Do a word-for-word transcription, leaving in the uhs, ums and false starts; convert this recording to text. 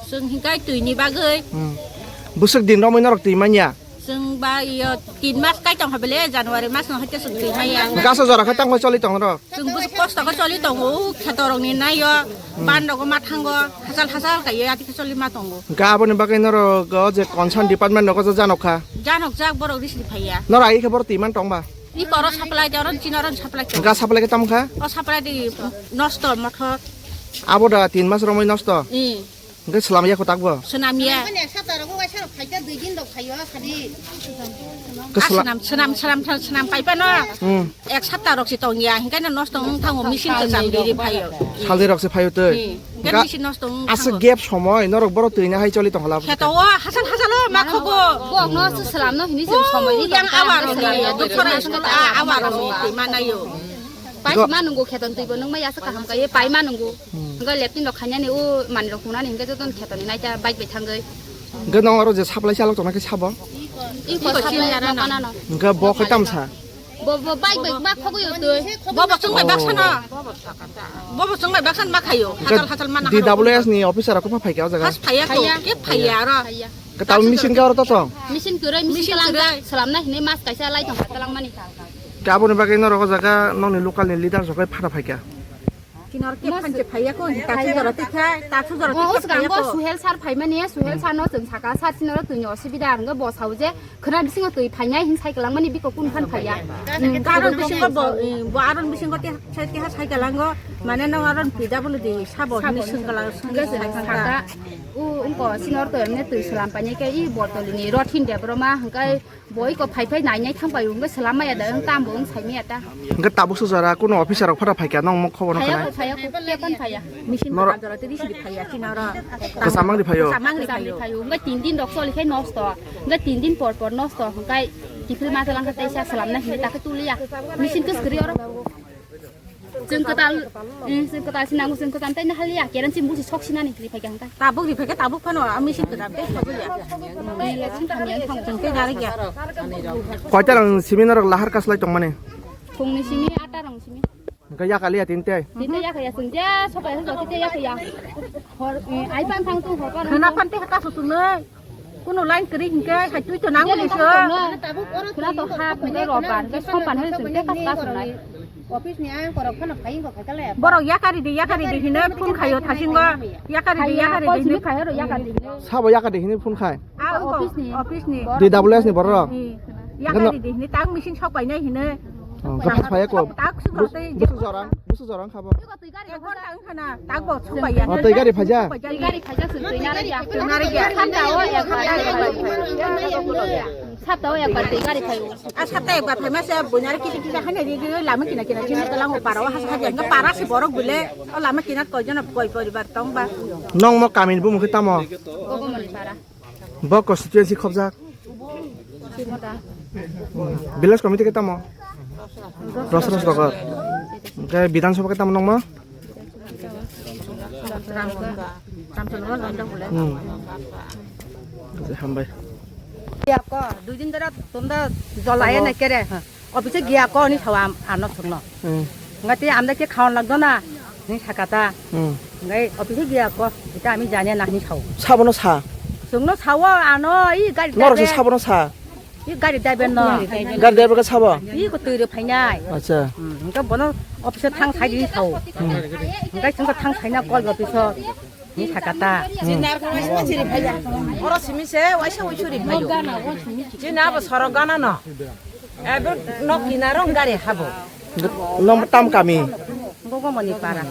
Chwng hinkhe twini bagwi. Hmm. Bwswk din romwi norok twi manya? Chwng ba iyo tin mas kai tong habele, January mas no haikhe chwng twi manya. Gasa jora khe tangma choli tong norok? Chwng bwswk kosto khe choli tongo, kheto rokni naio, hmm, ban rogo ma thango, hachal hachal kaiye ati khe choli ma tongo. Hinkhe aboni bagwi norok o je concern department rogo je janok kha? Janok jak, borok risi phaiya. Norok ai khe borok twi man tong ba? Iko oro supply de, oro chini oro supply de. Ga supply khe tamo kha? O supply de nosto mothor. Abo da tin mas romwi nosto? Ee. Hwnkhe swnam ya kho takbo? Swnam ya. Ek sapta rogo waisa rok phaikha, dui din rok phaio khali. Khe swnam- Swnam, swnam, swnam, swnam, swnam paipano. Hmm. Ek sapta rok si tong ya, hinkhe no nosto wng thango, machine kwcham riri phaio. Salni rok se phaio twi. Ee. Ga- Gari si nosto wng asa thango. Gap somoi norok borok twi na hai choli tongla. Kheto o hasal hasal o ma khogo. Bok no se slam no hini se somoi ni yang tong ta, awa rok ni, slam no dukha rok ni, awa rok ni twi ma naio. Pai ma nungo kheto twi bo nung ma yasa kaham ka ye pai ma nungo. Hmm. Ga leptin rok khanya ni o mani rok huna ni hingga joton kheto ni naita bike bai thangoi. Ga nong aro je supply chalok tong na khe sabo. Iko supply chalok kana no. Ga bo khai tam sa. Bo, bo, bike, bike, bike, khogo yo twi. Bo, bo, chwng bai baksa no. Bo, bo, chwng bai baksa ma khayo. Hachal, hachal ma na D W S ni officer ko pha phai kya jaga. Has phaiya ko, phaiya. Ke phaiya ro. Phaiya. Ka tau machine ka ro to to. Machine kwrwi, machine kwrwi. Machine kalang jak, slam na hini mas kaisa lai thang kalang mani. Ka abo ni bagwi no ro jaga nong ni local ni leader jokai phata phai kya. Kinor ke phan che phaiya ko, ta chu jora te khai, ta chu jora te khai phaiya ko. Suhel sir phaimani, Suhel sir no chwng saka, sir sinoro twi ni osubida, ang bo sao je, khwna bisingo twi phainai hin sai kwlangmani biko kun phan phaiya. Aron bisingo bo, bo aron bisingo te sai, te ha sai kwlango, mane no aron P W D sabo hinwi swng kwlang, swng kwlang. U, ungko sinor to emne twi swlam painai khe, i botol ni rot hin de broma, hwnkhe Bo iko phai phai nai nai thang pai wngkhe swlam maya da wng tam bo wng sai maya ta. Hwnkhe tabuk se jora kuno officer rok phano phai kha nong mok khobor phai kha ya nai. Phai ya ko, phai ya ko, phai ya. Machine nor jora tei risi phai ya chini oro. Kwcham mang ri phai o. Kwcham mang ri phai o. Hwnkhe tin din rok choli khe nosto. Hwnkhe tin din por por nosto hwnkhe kiphil ma talang khe teisa swlam nai hwnwi ta khe tuli ya. Machine kwswk kwrwi oro. Chwng kwtal, eh, chwng kwtal si nango, chwng kwtal tei nahaliya, keran si busi sok sinani ri phaikha hwnkhe. Tabuk ri phaikha, tabuk phano, ah, machine kwtal tei sok ya. Eh, le chwng thamya thang. Chwng tei nari ya. Koita rang simi norok lahar kaslai tongmani? Phungni simi, ata rang simi. Hwnkhe yakaliya tinte? Tinte yakaya, chwng je sobai hwnkhe tinte yakaya. Hor, eh, ai pan thang tung, hor pan. Khwna pan tei haka susungnai. Kuno line kwrwi hinkhe hai twi to nang bini se. Khwna to ha, khwna to robar, hinkhe sopan hai chwng tei kas kas nai. Office ni ang korok phano phai wngkha khaikha le. Borok yakari di, yakari di hinwi phone khaio thasingo. Yakari di, yakari di hinwi. Khaio ro yakari di hinwi. Sabo yakari di hinwi phone khai. Ah, office ni. Office ni. D W S ni borok rok. Yakari di hinwi tang machine sok painai hinwi. Oh, hwnkhe phai phai ko. Tak suk rok tei. Busu jorang, busu jorang khabo. Twi gari rok phano. Ek ghonta wngkha na, tak bo sok pai ya. Oh, twi gari phaijak? Twi gari phaijak, chwng twi nari ya. Twi nari ya. Sapta o ekbar twi gari phai o. A sapta ekbar phai ma se, buinari kiti kiti haino ri ri lama kina kina chini talang o para o has has ya, para se borok bule, o lama kina koi jona koi poribar tong ba. Nong mo kamini bumung khe tamo? Gogomoni para. Bo constituency khobjak? Village committee khe tamo? Rosros Dogar. Hwnkhe Bidhan Sabha khe tamo nongmo? Hmm. Hambai. Ko, dui din dara tonda jol aye na kere. Office giya ko ni sawa ano sungno. Hmm. Ngati amda ke khawan lagdo na ni sakata. Hmm. Ngai office giya ko, ita ami janya na ni sao. Sabono sa. Sungno sao ano i gari. Norok se driver. Sabono sa. I gari driver no. Gari driver ka sabo. I ko twi re phainai. Acha. Hmm. Ngai bono office thang sai ni sao. Hmm. Ngai sungko thang sai na call office. Ni sakata. Oro simi se waisa waisuri phaio. Chini abo sorok gana no. Ebo nok kinaro gari habo. Nong tam kami? Gogomoni para.